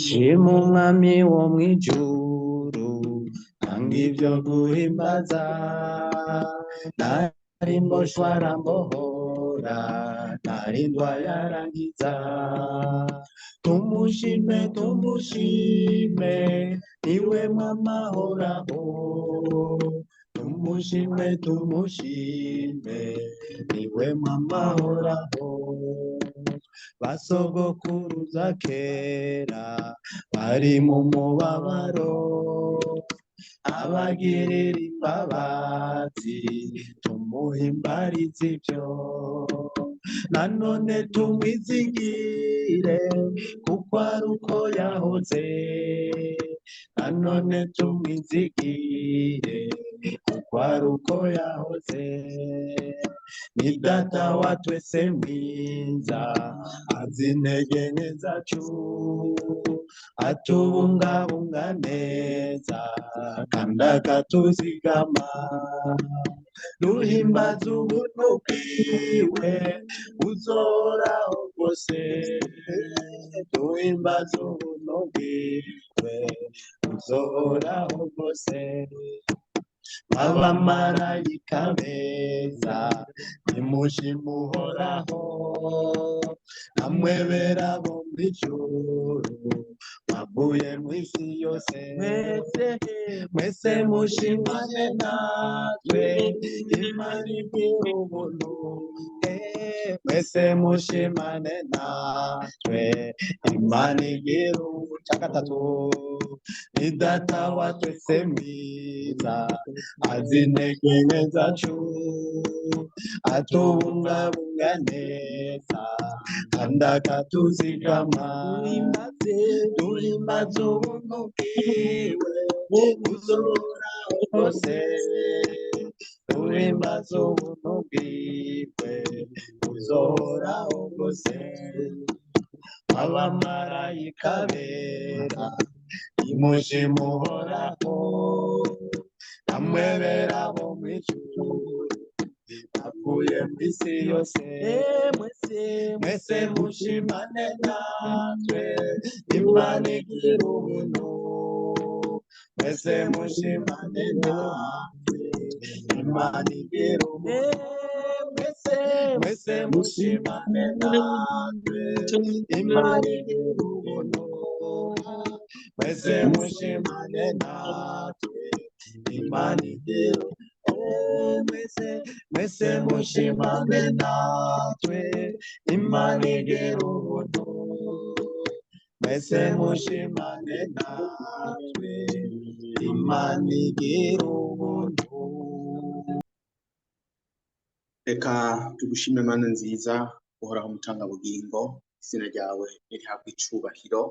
Shima umwami wo mw'ijuru, nanga ibyo guhimbaza, nari mboshwe arambohora, nari ndwaye arankiza. Tumushime, tumushime, niwe mwamahoraho. Tumushime, tumushime, niwe mwamahoraho. Basogokuruza kera bari mu mubabaro, abagirira imbabazi, tumuhimbarize ibyo. Nanone tumwizigire, kuko ari uko yahoze. Nanone tumwizigire, kuko ari uko yahoze. Ni data wa twese mwiza, azi intege nke zacu, atubungabunga neza kandi akatuzigama. Duhimbaze ubuntu bwiwe buzohoraho bwose, duhimbaze ubuntu bwiwe buzohoraho bwose. Abamarayika beza, nimushime Uhoraho, namwe bera bo mw'ijuru, bavuye mw'isi yose. Mwese, mwese mushimane natwe, Imana igira ubuntu. Mwese mushimane natwe, Imana igira ubuntu. Cya gatatu, ni data wa twese mwiza, azi intege nke zacu, atubungabunga neza kandi akatuzigama. Duhimbaze ubuntu bwiwe buzohoraho bwose, duhimbaze ubuntu bwiwe buzohoraho bwose. Abamarayika bera, nimushime Uhoraho, namwe bera bo mw'ijuru, bavuye mw'isi yose. Mwese, mwese mushimane natwe, Imana igira ubuntu. Mwese mushimane natwe, Imana igira ubuntu. Mwese, mwese mushimane natwe, Imana igira ubuntu. Mwese mushimane natwe, Imana igira ubuntu. Mwese, mwese mushimane natwe, Imana igira ubuntu. Mwese mushimane natwe, Imana igira ubuntu. Reka tugushime Mana nziza, uhoraho mutangabugingo, izina ryawe nirihabwe icubahiro.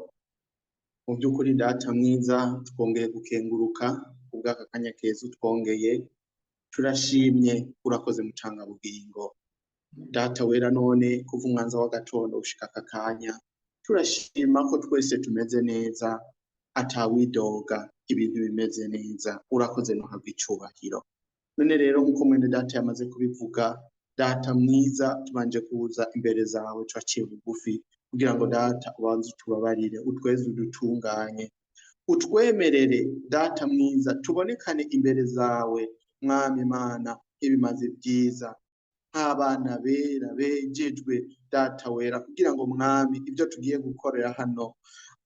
Mu by'ukuri Data mwiza, twongeye gukenguruka kubw'aka kanya keza utwongeye, turashimye, urakoze mutangabugingo. Data wera, none kuva umwanza w'agatondo gushika aka kanya, turashima ko twese tumeze neza, atawidoga, ibintu bimeze neza, urakoze ntuhabwe icubahiro. None rero nk'uko mwene data yamaze kubivuga, Data mwiza, tubanje kuza imbere zawe twaciye bugufi kugira ngo Data ubanze utubabarire, utweze, udutunganye, utwemerere Data mwiza tubonekane imbere zawe, Mwami Mana, nk'ibimazi byiza, nk'abana bera bejejwe, Data wera, kugira ngo Mwami ibyo tugiye gukorera hano,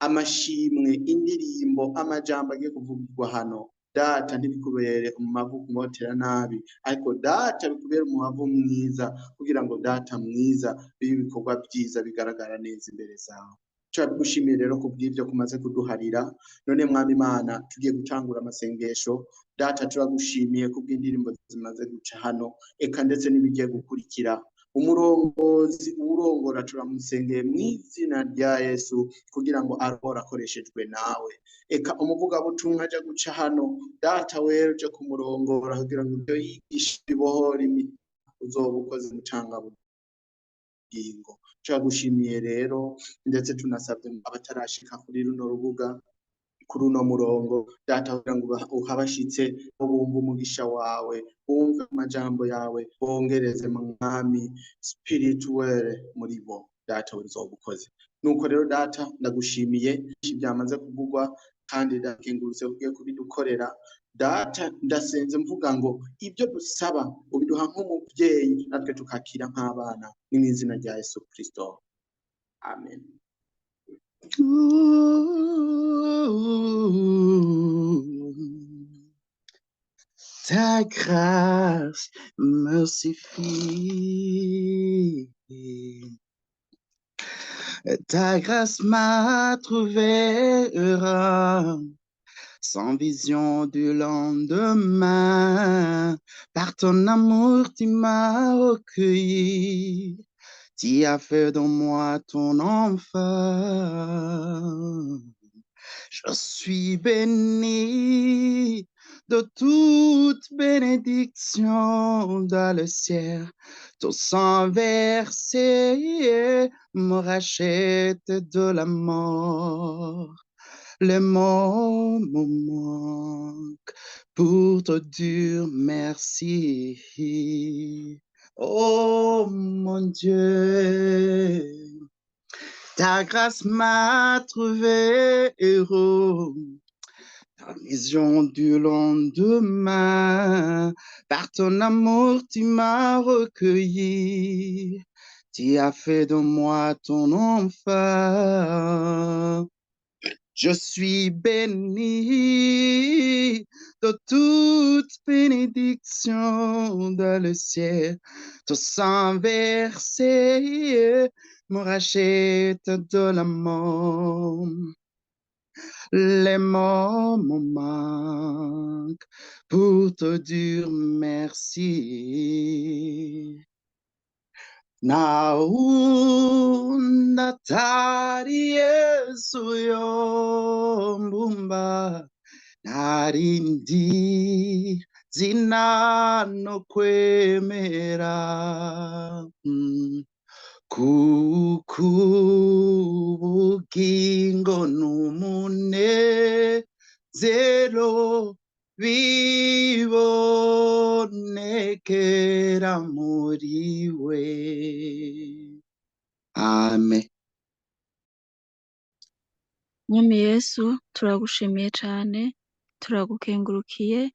amashimwe, indirimbo, amajambo agiye kuvugirwa hano, Data ntibikubere umubavu kumotera nabi, ariko Data bikubere umubavu mwiza, kugira ngo Data mwiza bibe ibikorwa byiza bigaragara neza imbere zawe. Turabigushimiye rero kubw'ibyo kumaze kuduharira. None Mwami Imana, tugiye gutangura amasengesho. Data, turagushimiye kubw'indirimbo zimaze guca hano, eka ndetse n'ibigiye gukurikira. Umurongozi urongora turamusengeye mu izina rya Yesu, kugira ngo arore akoreshejwe nawe. Eka umuvugabutumwa aja guca hano, Data wera uje kumurongora kugira ngo ibyo yigisha bibohore imitima, uzoba ukoze mutangabugingo. Turagushimiye rero, ndetse tunasabye abatarashika kuri runo rubuga, kuri uno murongo, Data, kugira ngo uhabashitse, bumve umugisha wawe, bumve amajambo yawe, bongereze Mwami spirituel muri bo. Data, uzoba ukoze. Nuko rero Data, ndagushimiye byamaze kuvugwa, kandi ndakengurutse ugiye kubidukorera. Data, ndasenze mvuga ngo ibyo dusaba ubiduha nk'umubyeyi, natwe tukakira nk'abana. Ni mu izina rya Yesu Kristo, amen. Ta grâce me suffit. Ta grâce m'a trouvé heureux, sans vision du lendemain. Par ton amour, tu m'as recueilli, tu as fait de moi ton enfant. Je suis béni de toute bénédiction dans le ciel. Ton sang versé me rachète de la mort. Les mots me manquent pour te dire merci. Oh mon Dieu, ta grâce m'a trouvé héros. Ta vision du lendemain, par ton amour tu m'as recueilli, tu as fait de moi ton enfant. Je suis béni de toute bénédiction dans le ciel. Ton sang versé me rachète de la mort. Les mots me manquent pour te dire merci. Naunda tari Yesu yombumba, narindi zina no kwemera. Kuko ubugingo n'umunezero bibonekera muri we. Amen. Mwami Yesu, turagushimiye cane, turagukengurukiye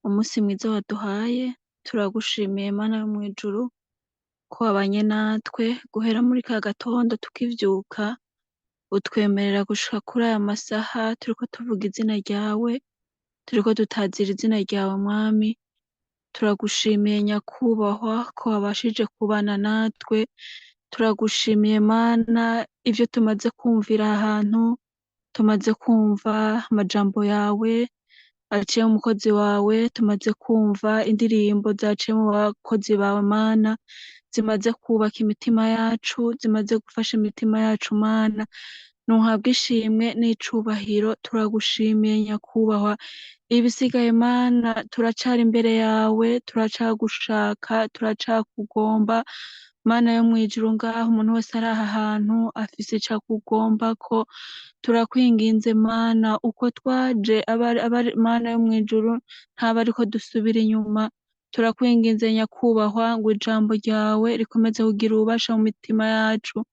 umunsi mwiza waduhaye. Turagushimiye Mana yo mw'ijuru ko wabanye natwe guhera muri ka gatondo tukivyuka, utwemerera gushika kuri aya masaha turiko tuvuga izina ryawe, turiko tutazira izina ryawe Mwami. Turagushimiye Nyakubahwa ko wabashije kubana natwe. Turagushimiye Mana ivyo tumaze kumvira aha hantu, tumaze kumva amajambo yawe aciye mu mukozi wawe, tumaze kumva indirimbo zaciye mu bakozi bawe Mana, zimaze kubaka imitima yacu, zimaze gufasha imitima yacu Mana. Ntuhabwe ishimwe n'icubahiro, turagushimiye Nyakubahwa. Ibisigaye Mana turacari imbere yawe, turacagushaka, turacakugomba. Mana yo mw'ijuru, ngaho umuntu wese ari aha hantu afise ico akugombako. Turakwinginze Mana, uko twaje abari Mana yo mw'ijuru ntaba ariko dusubira inyuma. Turakwinginze Nyakubahwa ngo ijambo ryawe rikomeze kugira ububasha mu mitima yacu.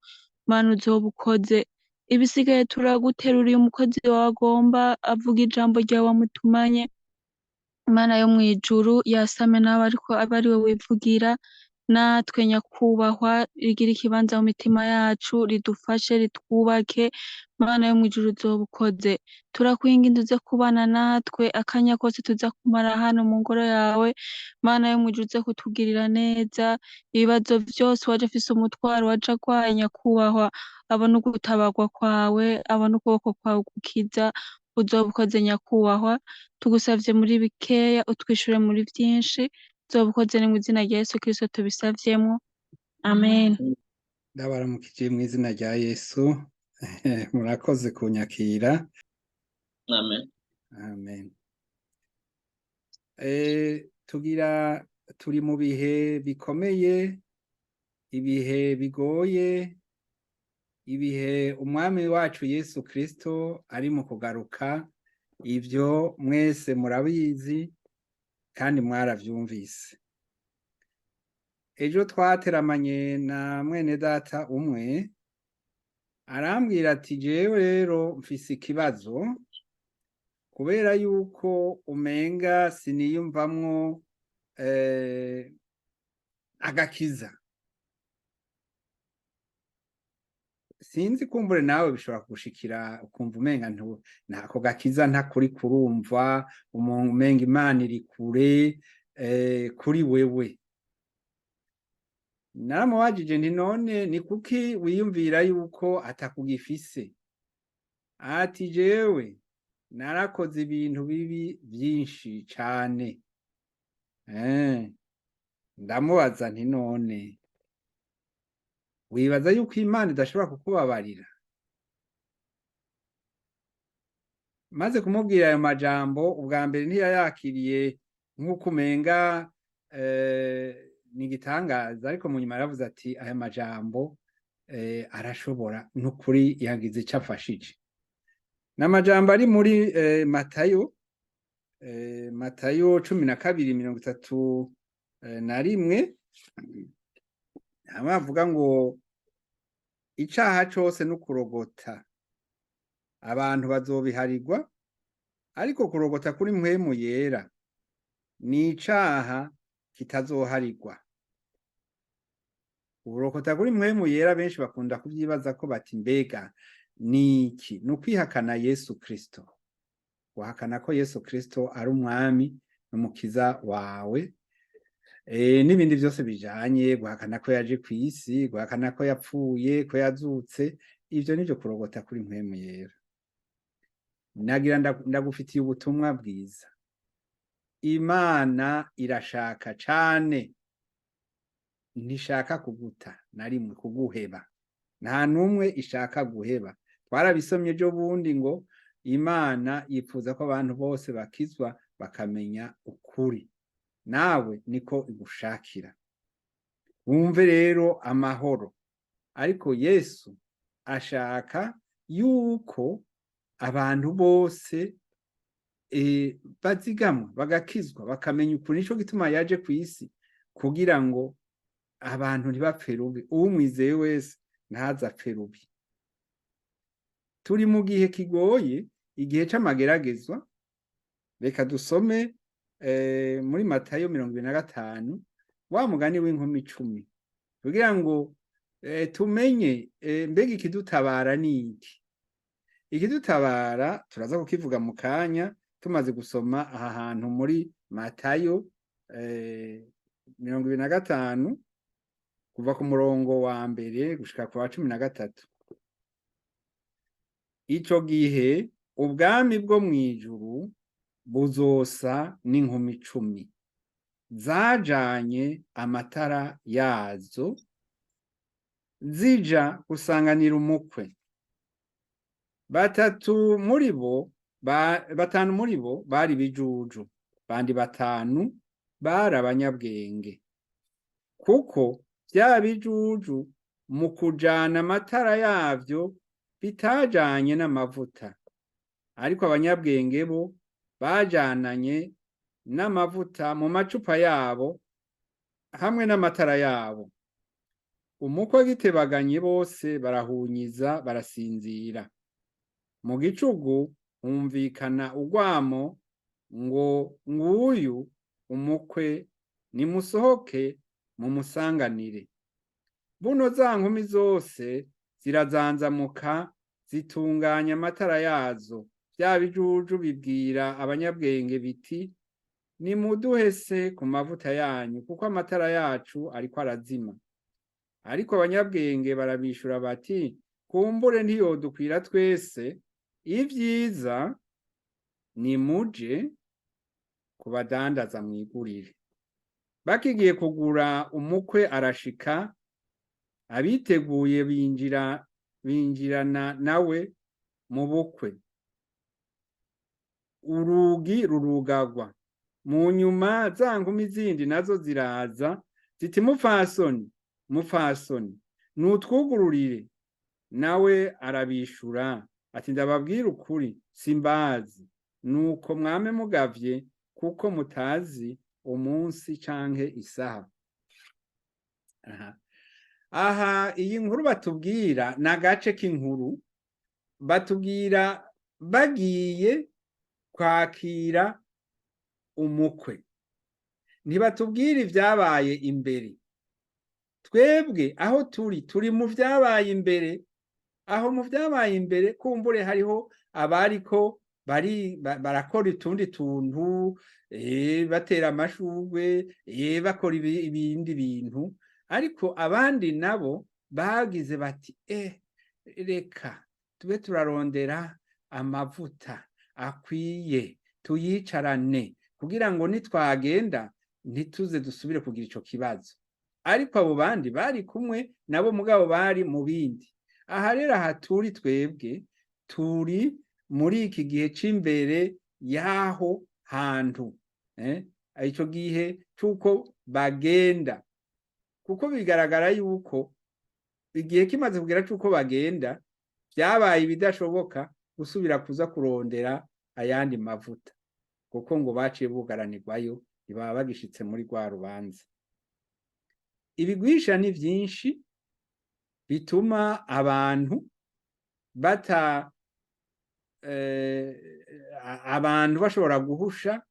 Mana uzoba ukoze. Ibisigaye turaguteruriye umukozi wawe agomba avuga ijambo ryawe wamutumanye. Mana yo mw'ijuru, yasame nawe ariko abe ariwe wivugira. Natwe Nyakubahwa rigira ikibanza mu mitima yacu, ridufashe, ritwubake. Mana yo mw'ijuru uzoba ukoze. Turakwinginze uze kubana natwe akanya kose tuza kumara hano mu ngoro yawe. Mana yo mw'ijuru uze kutugirira neza. Ibibazo vyose uwaje afise umutwaro, uwaje agwaye Nyakubahwa abone ugutabarwa kwawe, abone ukuboko kwawe gukiza. Uzoba ukoze Nyakubahwa. Tugusavye muri bikeya, utwishure muri vyinshi. Uzoba ukoze, ni mw'izina rya Yesu Kristo tubisavyemwo, amen. Ndabaramukije mu izina rya Yesu. Murakoze kunyakira. Amen. Amen. Tugira turi mu bihe bikomeye, ibihe bigoye, ibihe umwami wacu Yesu Kristo ari mu kugaruka. Ivyo mwese murabizi kandi mwaravyumvise. Ejo twateramanye na mwene data umwe. Arambwira ati jewe rero mfise ikibazo kubera yuko umenga siniyumvamwo agakiza. Sinzi kumbure nawe bishobora kugushikira ukumva umenga ntako gakiza ntakuri kurumva, umenga Imana iri kure kuri wewe. Naramubajije nti none ni kuki wiyumvira yuko atakugifise? Ati jewe narakoze ibintu bibi vyinshi cane. Ndamubaza nti none wibaza yuko Imana idashobora kukubabarira? Maze kumubwira ayo majambo, ubwa mbere ntiyayakiriye nk'uko umenga ni igitangaza, ariko mu nyuma yaravuze ati aya majambo arashobora n'ukuri yagize ico afashije. Ni amajambo ari muri Matayo, Matayo 12:31, hamwe havuga ngo icaha cose n'ukurogota abantu bazobiharirwa, ariko kurogota kuri mpwemu yera ni icaha kitazoharirwa. Uburokota kuri mpwemu yera benshi bakunda kuvyibaza ko bati mbega ni iki? Ni ukwihakana Yesu Kristo, guhakana ko Yesu Kristo ari umwami n'umukiza wawe, n'ibindi vyose bijanye, guhakana ko yaje kw'isi, guhakana ko yapfuye, ko yazutse, ivyo nivyo kurogota kuri mpwemu yera. Nagira ndagufitiye ubutumwa bwiza. Imana irashaka cane, ntishaka kuguta na rimwe, kuguheba. Nta numwe ishaka guheba. Twarabisomye ejo bundi ngo Imana yifuza ko abantu bose bakizwa bakamenya ukuri. Nawe niko igushakira. Wumve rero amahoro. Ariko Yesu ashaka yuko abantu bose bazigamwa, bagakizwa, bakamenya ukuri. Nico gituma yaje kw'isi, kugira ngo abantu ntibapfe rubi. Uwumwizeye wese ntazapfe rubi. Turi mu gihe kigoye, igihe c'amageragezwa. Reka dusome muri Matayo 25 wa mugani w'inkumi 10, kugira ngo tumenye mbega ikidutabara ni iki. Ikidutabara turaza kukivuga mu kanya tumaze gusoma aha hantu muri Matayo 25 kuva ku murongo wa mbere gushika ku wa 13. Ico gihe ubwami bwo mw'ijuru buzosa n'inkumi 10 zajanye amatara yazo zija gusanganira umukwe. Batatu muri bo, batanu muri bo bari bijuju, bandi batanu bari abanyabwenge. Kuko vya bijuju mu kujana amatara yavyo bitajanye n'amavuta, ariko abanyabwenge bo bajananye n'amavuta mu macupa yabo hamwe n'amatara yabo. Umukwe agitebaganye bose barahunyiza barasinzira. Mu gicugu humvikana urwamo ngo nguyu umukwe, nimusohoke mumusanganire. Buno za nkumi zose zirazanzamuka zitunganya amatara yazo. Vya bijuju bibwira abanyabwenge biti nimuduhe se ku mavuta yanyu, kuko amatara yacu ariko arazima. Ariko abanyabwenge barabishura bati kumbure ntiyodukwira twese, ivyiza nimuje kubadandaza mwigurire. Bakigiye kugura umukwe arashika, abiteguye binjirana nawe mu bukwe. Urugi rurugagwa. Mu nyuma za nkumi zindi nazo ziraza ziti mupfasoni, mupfasoni, nutwugururire. Nawe arabishura ati ndababwira ukuri simbazi. Nuko mwame mugavye kuko mutazi umunsi canke isaha. Aha. Aha iyi nkuru batubwira ni agace k'inkuru batubwira bagiye kwakira umukwe, ntibatubwira ibyabaye imbere. Twebwe aho turi, turi mu vyabaye imbere. Aho mu vyabaye imbere kumbure hariho abariko bari barakora utundi tuntu, batera amashurwe, bakora ibindi bintu, ariko abandi nabo bagize bati: "Reka tube turarondera amavuta akwiye, tuyicarane kugira ngo nitwagenda ntituze dusubire kugira ico kibazo." Ariko abo bandi bari kumwe nabo, mugabo bari mu bindi. Aha rero, aha turi twebwe, turi muri iki gihe c'imbere y'aho hantu, ico gihe c'uko bagenda, kuko bigaragara yuko igihe kimaze kugera c'uko bagenda, vyabaye ibidashoboka gusubira kuza kurondera ayandi mavuta, kuko ngo baciye bugaranirwayo, ntibaba bagishitse muri rwa rubanza. Ibigwisha ni vyinshi bituma abantu bata abantu bashobora guhusha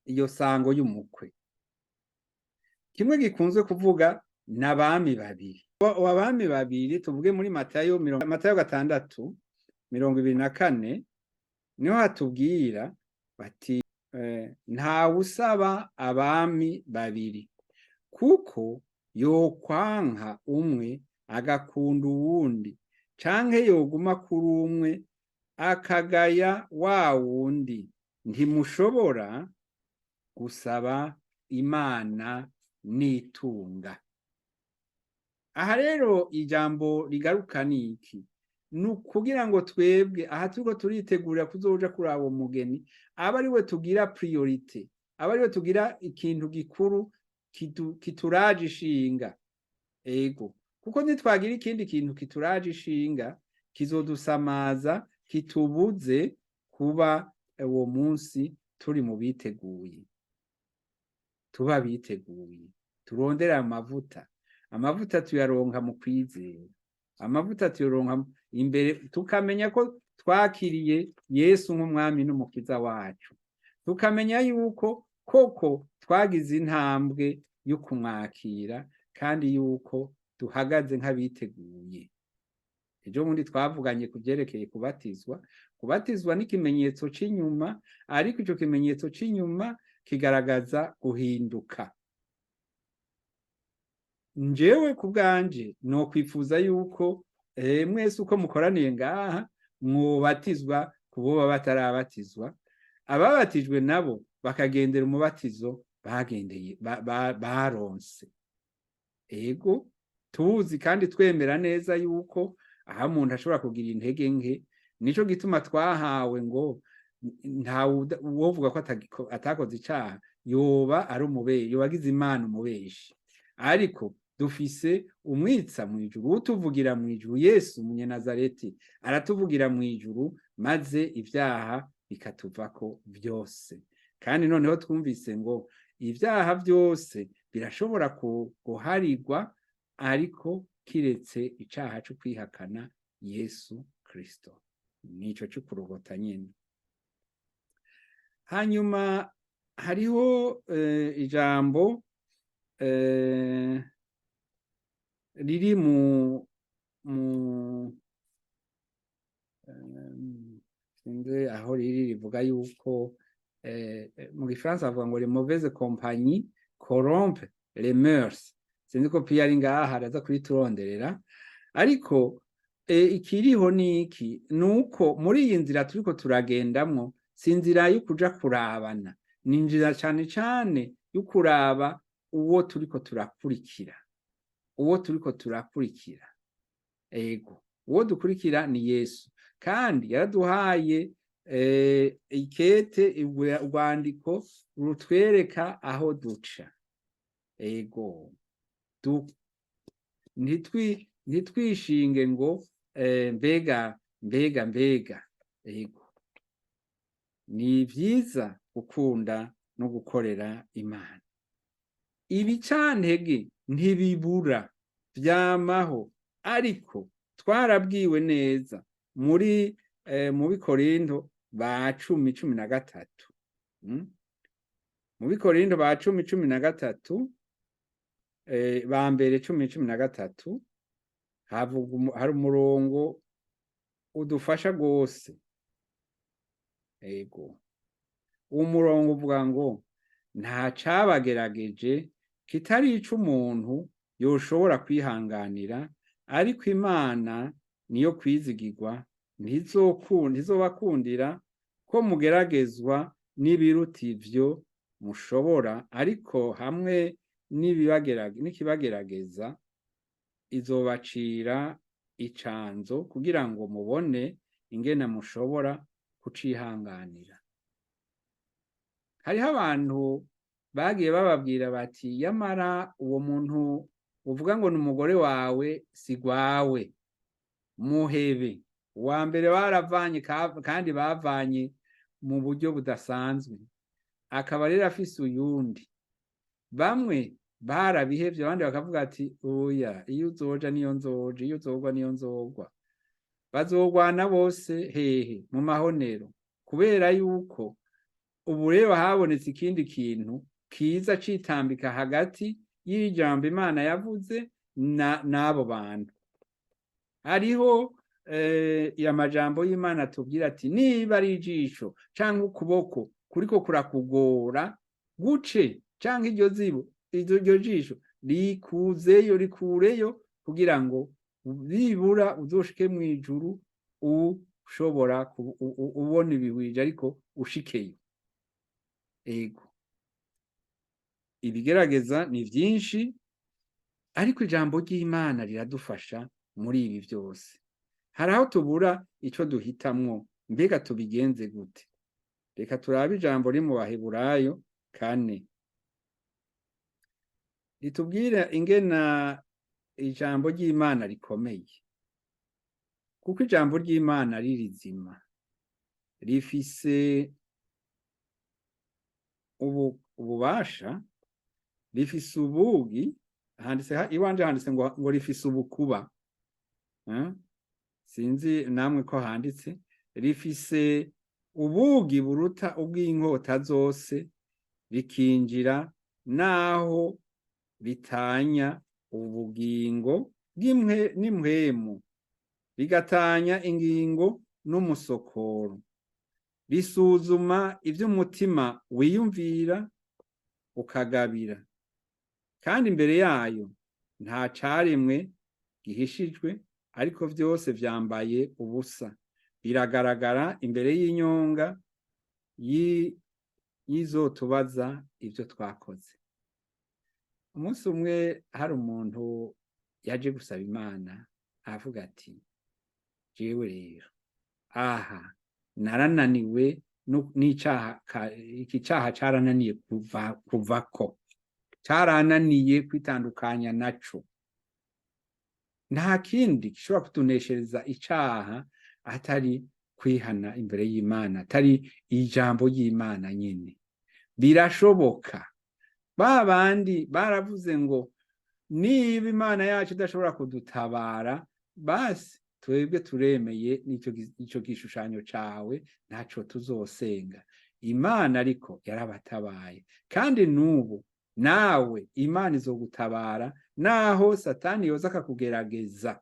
iyo sango y'umukwe. Kimwe gikunzwe kuvuga n'abami babiri. Abami babiri tuvuge muri Matayo, Matayo 6:24, niho hatubwira bati: "Ntawe usaba abami babiri, kuko yokwanka umwe agakunda uwundi, canke yoguma kuri umwe akagaya wa wundi. Ntimushobora gusaba Imana n'itunga." Aha rero ijambo rigaruka ni iki? Ni ukugira ngo twebwe aha turiko turitegurira kuzoja kuraba umugeni, aba ari we tugira priorité, aba ari we tugira ikintu gikuru kituraje ishinga. Ego, kuko nitwagira ikindi kintu kituraje ishinga, kizodusamaza, kitubuze kuba uwo munsi turi mu biteguye. Tuba biteguye, turondere amavuta. Amavuta tuyaronka mu kwizera, amavuta tuyaronka imbere, tukamenya ko twakiriye Yesu nk'umwami n'umukiza wacu, tukamenya yuko koko twagize intambwe yo kumwakira, kandi yuko duhagaze nk'abiteguye. Ejo bundi twavuganye ku vyerekeye kubatizwa. Kubatizwa n'ikimenyetso c'inyuma, ariko ico kimenyetso c'inyuma kigaragaza guhinduka. Njewe ku bwanje nokwifuza yuko mwese uko mukoraniye ngaha mwobatizwa, kuboba batarabatizwa, ababatijwe nabo bakagendera umubatizo bagendeye baronse. Ego, tuzi kandi twemera neza yuko aho umuntu ashobora kugira intege nke. Nico gituma twahawe ngo nta uwovuga ko atakoze icaha yoba ari umubeshi, yoba agize Imana umubeshi. Ariko dufise umwitsa mw'ijuru, utuvugira mw'ijuru. Yesu umunyanazareti aratuvugira mw'ijuru, maze ivyaha bikatuvako vyose. Kandi noneho twumvise ngo ivyaha vyose birashobora guharirwa, ariko kiretse icaha co kwihakana Yesu Kristo, nico co kurogota nyene. Hanyuma hariho ijambo riri mu sinzi aho riri, rivuga yuko mu gifaransa bavuga ngo "Les mauvaises compagnies corrompent les mœurs". Sinzi ko Pierre ari ngaha, araza kurituronderera. Ariko ikiriho ni iki? Ni uko muri iyi nzira turiko turagendamwo, si inzira yo kuja kurabana, ni inzira cane cane yo kuraba uwo turiko turakurikira, uwo turiko turakurikira. Ego, uwo dukurikira ni Yesu, kandi yaraduhaye ikete, urwandiko rutwereka aho duca. Ego, ntitwishinge ngo mbega, mbega, mbega. Ego, ni vyiza gukunda no gukorera Imana. Ibicantege ntibibura, vyamaho, ariko twarabwiwe neza muri mu Bikorinto ba 10:13. Mu Bikorinto ba 10:13, ba mbere 10:13, havuga, hari umurongo udufasha rwose. Ego, uwo murongo uvuga ngo: "Nta cabagerageje kitari ic'umuntu yoshobora kwihanganira, ariko Imana niyo kwizigirwa, ntizobakundira ko mugeragezwa n'ibiruta ivyo mushobora, ariko hamwe n'ikibagerageza izobacira icanzo kugira ngo mubone ingene mushobora kucihanganira." Hariho abantu bagiye bababwira bati: "Yamara uwo muntu uvuga ngo ni umugore wawe si gwawe, muhebe." Uwa mbere baravanye, kandi bavanye mu buryo budasanzwe, akaba rero afise uyundi. Bamwe barabihevye, abandi bakavuga ati: "Oya, iyo uzoja niyo nzoja, iyo uzogwa niyo nzogwa." Bazogwana bose hehe? Mu mahonero. Kubera yuko ubu rero habonetse ikindi kintu kiza citambika hagati y'ijambo Imana yavuze n'abo bantu. Hariho amajambo y'Imana tubwira ati: "Niba ari ijisho canke ukuboko kuriko kurakugora, guce, canke iryo zibo, iryo jisho rikuzeyo, rikureyo, kugira ngo bibura uzoshike mw'ijuru ushobora ubona ibihwije, ariko ushikeyo." Ego, ibigerageza ni vyinshi, ariko ijambo ry'Imana riradufasha muri ibi vyose. Hari aho tubura ico duhitamwo: mbega tubigenze gute? Reka turabe ijambo riri mu Baheburayo 4, ritubwira ingena ijambo ry'Imana rikomeye. Kuko ijambo ry'Imana ari rizima, rifise ububasha, rifise ubugi. Handitse iwanje, handitse ngo rifise ubukuba. Sinzi namwe ko handitse. Rifise ubugi buruta ubw'inkota zose, rikinjira naho ritanya ubugingo n'impwemu, rigatanya ingingo n'umusokoro, risuzuma ivy'umutima wiyumvira ukagabira. Kandi imbere yayo nta caremwe gihishijwe, ariko vyose vyambaye ubusa, biragaragara imbere y'inyonga y'izotubaza ivyo twakoze. Umunsi umwe hari umuntu yaje gusaba Imana, avuga ati: "Jewe rero aha narananiwe n'icaha, iki caha carananiye kuvako, carananiye kwitandukanya naco." Nta kindi gishobora kutuneshereza icaha atari kwihana imbere y'Imana, atari ijambo ry'Imana nyene. Birashoboka. Ba bandi baravuze ngo: "Niba Imana yacu idashobora kudutabara, basi twebwe turemeye n'ico gishushanyo cawe, ntaco tuzosenga." Imana ariko yarabatabaye, kandi n'ubu nawe Imana izogutabara naho Satani yoza akakugerageza.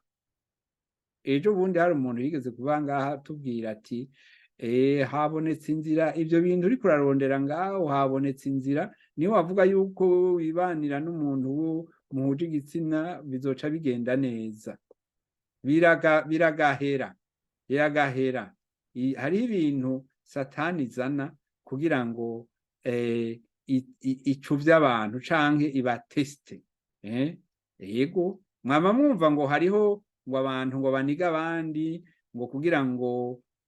Ejo bundi hari umuntu yigeze kuba ngaha tubwira ati: "Habonetse inzira, ivyo bintu uriko urarondera ngaho habonetse inzira, niyo wavuga yuko wibanira n'umuntu muhuje igitsina bizoca bigenda neza." Biragahera, biragahera. Hariho ibintu Satani izana kugira ngo icuvye abantu canke ibateste. Yego, mwama mwumva ngo hariho ngo abantu ngo baniga abandi ngo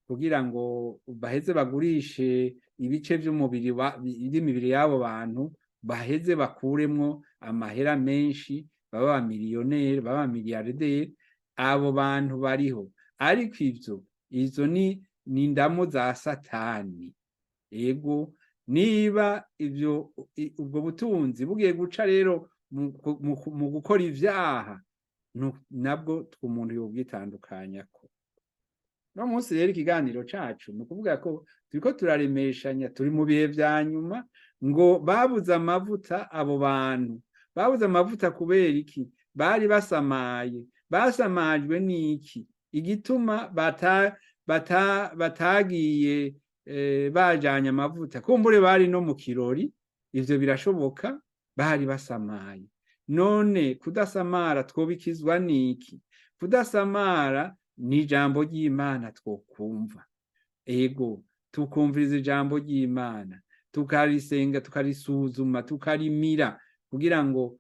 kugira ngo baheze bagurishe ibice vy'umubiri, by'imibiri y'abo bantu, baheze bakuremwo amahera menshi, baba miliyoneri, baba miliyarderi. Abo bantu bariho, ariko ivyo izo ni indamu za Satani. Ego. Niba ivyo ubwo butunzi bugiye guca rero mu gukora ivyaha, nabwo umuntu yobwitandukanyako. No munsi rero ikiganiro cacu ni ukuvuga ko turiko turaremeshanya, turi mu bihe vya nyuma. Ngo babuze amavuta, abo bantu babuze amavuta kubera iki? Bari basamaye. Basamajwe n'iki? Igituma batagiye bajanye amavuta, kumbure bari no mu kirori, ivyo birashoboka, bari basamaye. None kudasamara twobikizwa n'iki? Kudasamara ni ijambo ry'Imana twokumva, ego, tukumviriza ijambo ry'Imana, tukarisenga, tukarisuzuma, tukarimira, kugira ngo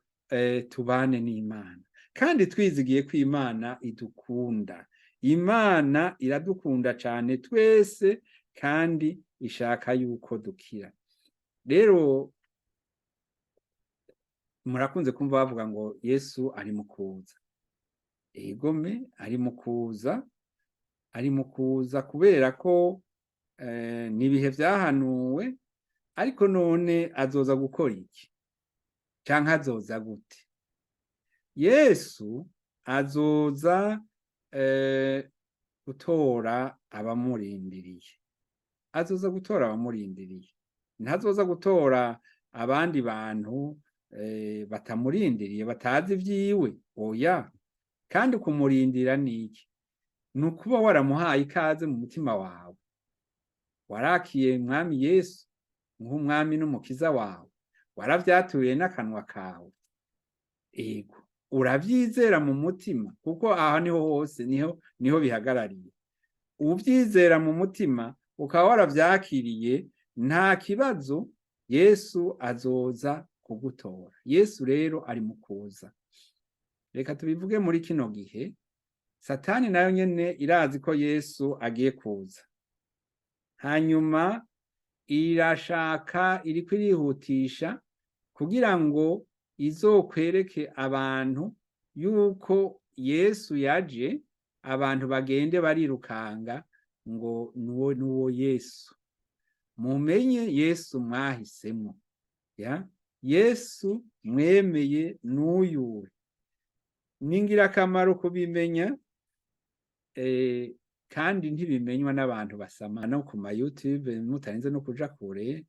tubane n'Imana, kandi twizigiye ko Imana idukunda. Imana iradukunda cane twese, kandi ishaka yuko dukira. Rero murakunze kumva bavuga ngo Yesu ari mu kuza. Egome, ari mu kuza, ari mu kuza, kubera ko ni ibihe vyahanuwe. Ariko none azoza gukora iki, canke azoza gute? Yesu azoza gutora abamurindiriye. Azoza gutora abamurindiriye, ntazoza gutora abandi bantu batamurindiriye, batazi ivyiwe, oya. Kandi kumurindira ni iki? Ni ukuba waramuhaye ikaze mu mutima wawe, warakiye Mwami Yesu nk'umwami n'umukiza wawe, waravyatuye n'akanwa kawe, ego, uravyizera mu mutima, kuko aha niho hose niho bihagarariye. Uvyizera mu mutima, ukaba waravyakiriye, nta kibazo, Yesu azoza kugutora. Yesu rero ari mu kuza. Reka tubivuge muri kino gihe, Satani nayo nyene irazi ko Yesu agiye kuza, hanyuma irashaka, iriko irihutisha kugira ngo izokwereke abantu yuko Yesu yaje, abantu bagende barirukanga ngo nuwo Yesu. Mumenye Yesu mwahisemo, ya Yesu mwemeye n'uyuwe. Ni ingirakamaro kubimenya, kandi ntibimenywa n'abantu basama no ku ma YouTube, mutarinze no kuja kure,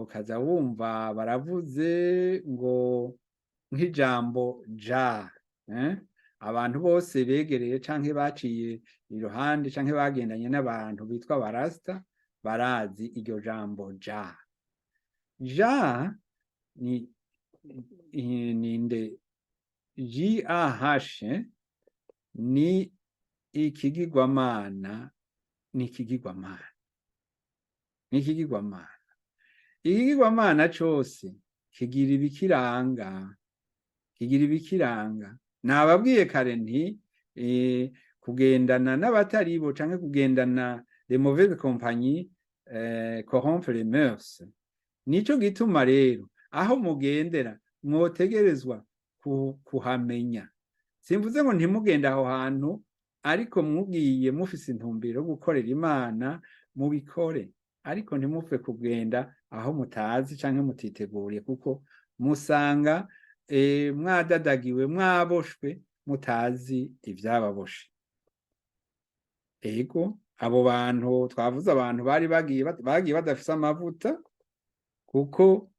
ukaza wumva baravuze ngo nk'ijambo ja, eh? Abantu bose begereye canke baciye iruhande canke bagendanye n'abantu bitwa barasta barazi iryo jambo ja. Ja ni ninde? JAH ni ikigirwamana, ni ikigirwamana, ni ikigirwamana. Ikigirwamana cose kigira ibikiranga, kigira ibikiranga. Nababwiye kare nti kugendana n'abatari bo canke kugendana, les mauvaises compagnies corrompent les mœurs. Nico gituma rero aho mugendera mwotegerezwa kuhamenya. Simvuze ngo ntimugende aho hantu, ariko mugiye mufise intumbero yo gukorera Imana, mubikore, ariko ntimupfe kugenda aho mutazi canke mutiteguriye, kuko musanga mwadadagiwe, mwaboshwe, mutazi ivyababoshe. Ego, abo bantu twavuze, abantu bari bagiye badafise amavuta kuko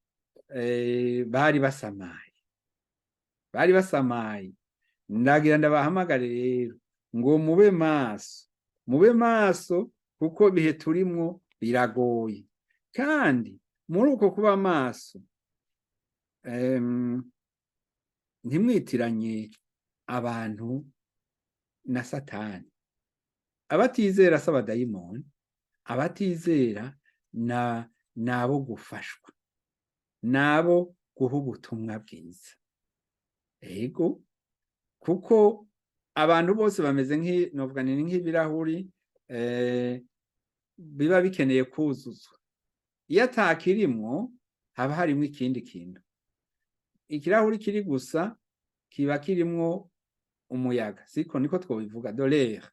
bari basamaye, bari basamaye. Ndagira ndabahamagare rero ngo mube maso, mube maso, kuko ibihe turimwo biragoye. Kandi muri uko kuba maso, ntimwitiranye abantu na Satani. Abatizera si abadayimoni, abatizera na nabo gufashwa, nabo guha ubutumwa bwiza. Ego, kuko abantu bose bameze novuga ni nk'ibirahuri biba bikeneye kuzuzwa. Iyo atakirimwo, haba harimwo ikindi kintu. Ikirahuri kiri gusa kiba kirimwo umuyaga, siko niko twobivuga, de l'air.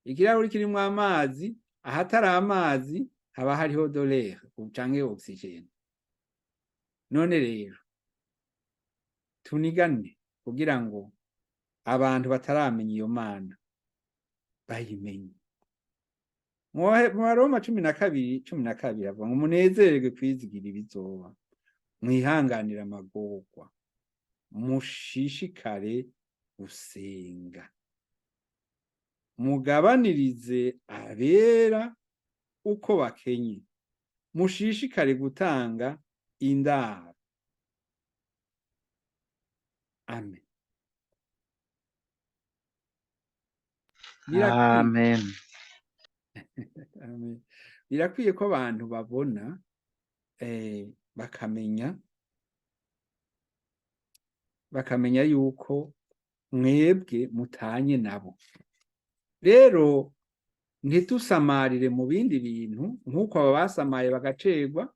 Ikirahuri kirimwo amazi, ahatari amazi Haba hariho de l'air canke oxygène. None rero tunigane kugira ngo abantu bataramenya iyo Mana bayimenye. Mu Baroma 12:12 avuga ngo munezererwe kwizigira ibizoba, mwihanganire amagorwa, mushishikare gusenga, mugabanirize abera uko bakenye, mushishikare gutanga indaro. Amen. Birakwiye. Amen. Amen. Birakwiye ko abantu babona, bakamenya yuko mwebwe mutanye nabo. Rero ntitusamarire mu bindi bintu nk'uko aba basamaye bagacerwa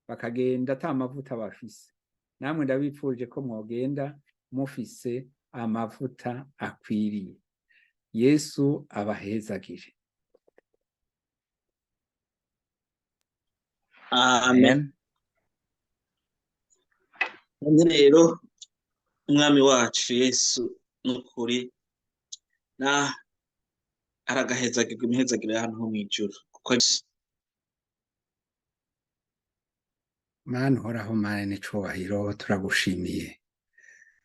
bakagenda ata mavuta bafise. Namwe ndabipfuje ko mwogenda mufise amavuta akwiriye. Yesu abahezagire. Amen. None rero umwami wacu Yesu n'ukuri na aragahezagirwa imihezagiro y'ahantu ho mw'ijuru, kuko Mana uhoraho, Mana n'icubahiro, turagushimiye.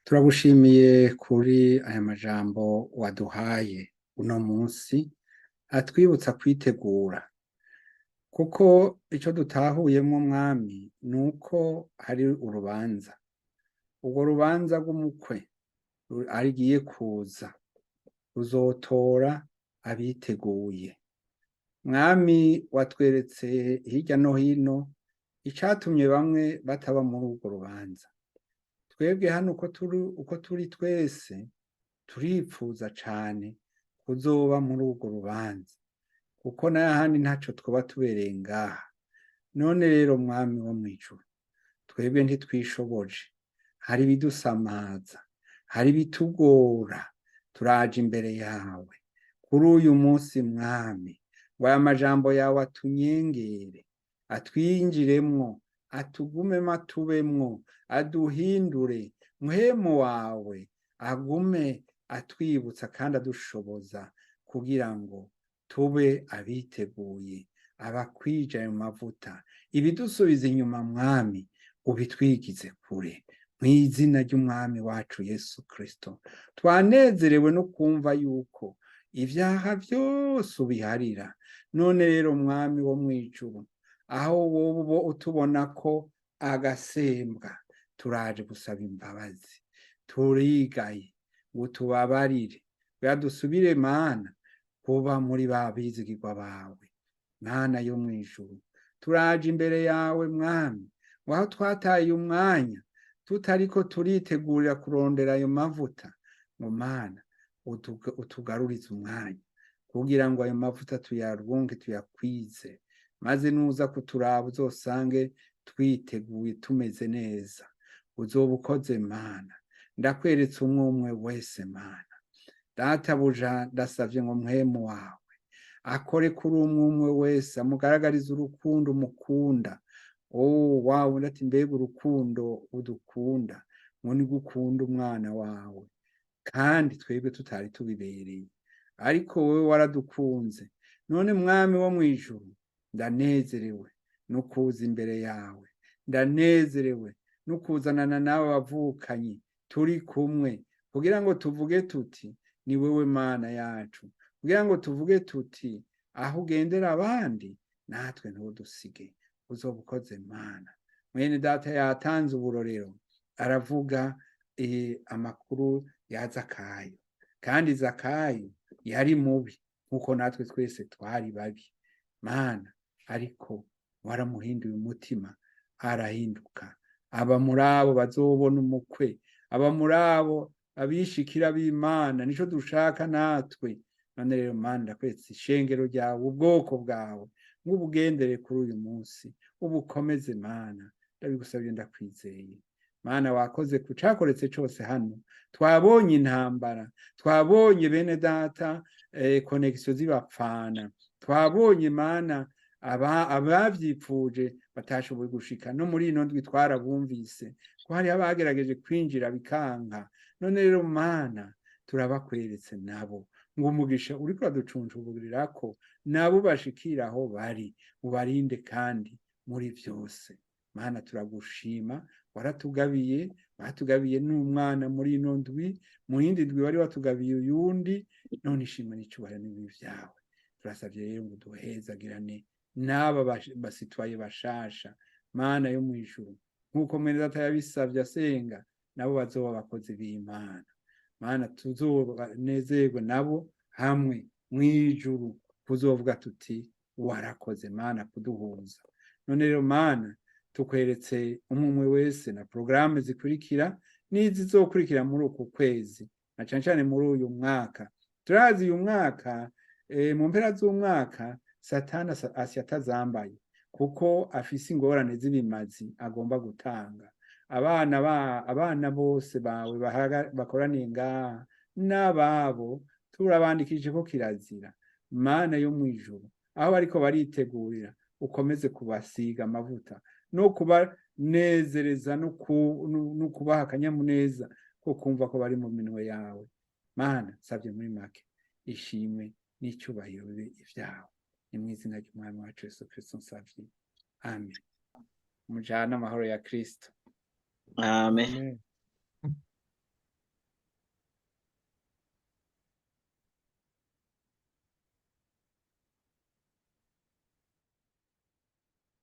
Turagushimiye kuri aya majambo waduhaye uno munsi atwibutsa kwitegura, kuko ico dutahuyemwo Mwami nuko hari urubanza, urwo rubanza rw'umukwe arigiye kuza, ruzotora abiteguye. Mwami watweretse hirya no hino icatumye bamwe bataba muri urwo rubanza. Twebwe hano uko turi twese turipfuza cane kuzoba muri urwo rubanza, kuko n'ahandi ntaco twoba tubereye ngaha. None rero Mwami wo mw'ijuru, twebwe ntitwishoboje, hari ibidusamaza, hari ibitugora, turaje imbere yawe kuri uyu munsi Mwami, ngo aya majambo yawe atunyengere, atwinjiremwo, atugumemo, atubemwo, aduhindure. Muhemu wawe agume atwibutsa kandi adushoboza kugira ngo tube abiteguye, abakwija ayo mavuta. Ibidusubiza inyuma Mwami ubitwigize kure, mw'izina ry'Umwami wacu Yesu Kristo. Twanezerewe no kumva yuko ivyaha vyose ubiharira. None rero Mwami wo mw'ijuru, aho wowe utubona ko agasembwa, turaje gusaba imbabazi, turigaye ngo tubabarire, dusubire Mana kuba muri ba bizigirwa bawe. Mana yo mw'ijuru, turaje imbere yawe Mwami, ngo aho twataye umwanya tutariko turitegurira kurondera ayo mavuta, ngo Mana utugarurize umwanya kugira ngo ayo mavuta tuyaronke, tuyakwize, maze nuza kuturaba uzosange twiteguye tumeze neza. Uzoba ukoze Mana. Ndakweretse umwe umwe wese Mana. Databuja, ndasavye ngo mpwemu wawe akore kuri umwe umwe wese, amugaragarize urukundo umukunda. Oh wawe, ndati mbega urukundo udukunda, ngo nigukunda umwana wawe, kandi twebwe tutari tubibereye, ariko wowe waradukunze. None Mwami wo mw'ijuru, ndanezerewe no kuza imbere yawe, ndanezerewe no kuzanana nawe bavukanyi turi kumwe, kugira ngo tuvuge tuti ni wewe Mana yacu, kugira ngo tuvuge tuti aho ugendera abandi natwe ntudusige. Uzoba ukoze Mana. Mwene data yatanze uburorero, aravuga amakuru ya Zakayo, kandi Zakayo yari mubi nkuko natwe twese twari babi Mana, ariko waramuhinduye umutima, arahinduka, aba muri abo bazobona umukwe, aba muri abo abishikira b'Imana. Nico dushaka natwe. None rero Mana, ndakweretse ishengero ryawe, ubwoko bwawe, nk'ubugendere kuri uyu munsi, ubukomeze Mana, ndabigusabye ndakwizeye. Mana wakoze ku cakoretse cose hano, twabonye intambara, twabonye bene data connexion zibapfana, twabonye Mana Abavyipfuje batashoboye gushika no muri ino ndwi, twarabumvise ko hariho abagerageje kwinjira bikanka. None rero Mana, turabakweretse nabo ngo umugisha uriko uraducuncuburirako nabo bashikira aho bari, ubarinde kandi muri vyose. Mana, turagushima, waratugabiye, watugabiye n'umwana muri ino ndwi, mu yindi ndwi wari watugabiye uyundi. None ishimwe n'icyubahiro n'ibibi vyawe. Turasavye rero ngo duhezagirane n'aba basitwaye bashasha, Mana yo mw'ijuru, nk'uko mwene data yabisavye asenga, nabo bazoba abakozi b'Imana. Mana, tuzonezerwe nabo hamwe mw'ijuru, kuzovuga tuti: "Warakoze Mana kuduhuza." None rero Mana, tukweretse umwe umwe wese na porogaramu zikurikira n'izizokurikira muri uku kwezi, na cane cane muri uyu mwaka. Turazi uyu mwaka, mu mpera z'umwaka Satani asya atazambaye, kuko afise ingorane z'ibimazi agomba gutanga. Abana ba abana bose bawe bakoraniye ngaha n'ababo turabandikije ko kirazira. Mana yo mw'ijuru, aho bariko baritegurira, ukomeze kubasiga amavuta no kubanezereza no kubaha akanyamuneza ko kumva ko bari mu minwe yawe. Mana, nsabye muri make, ishimwe n'icyubahiro bibe ivyawe. Ni mu izina ry'Umwami wacu Yesu Kristo nsavye, amen. Mujane amahoro ya Kristo. Amen. Amen.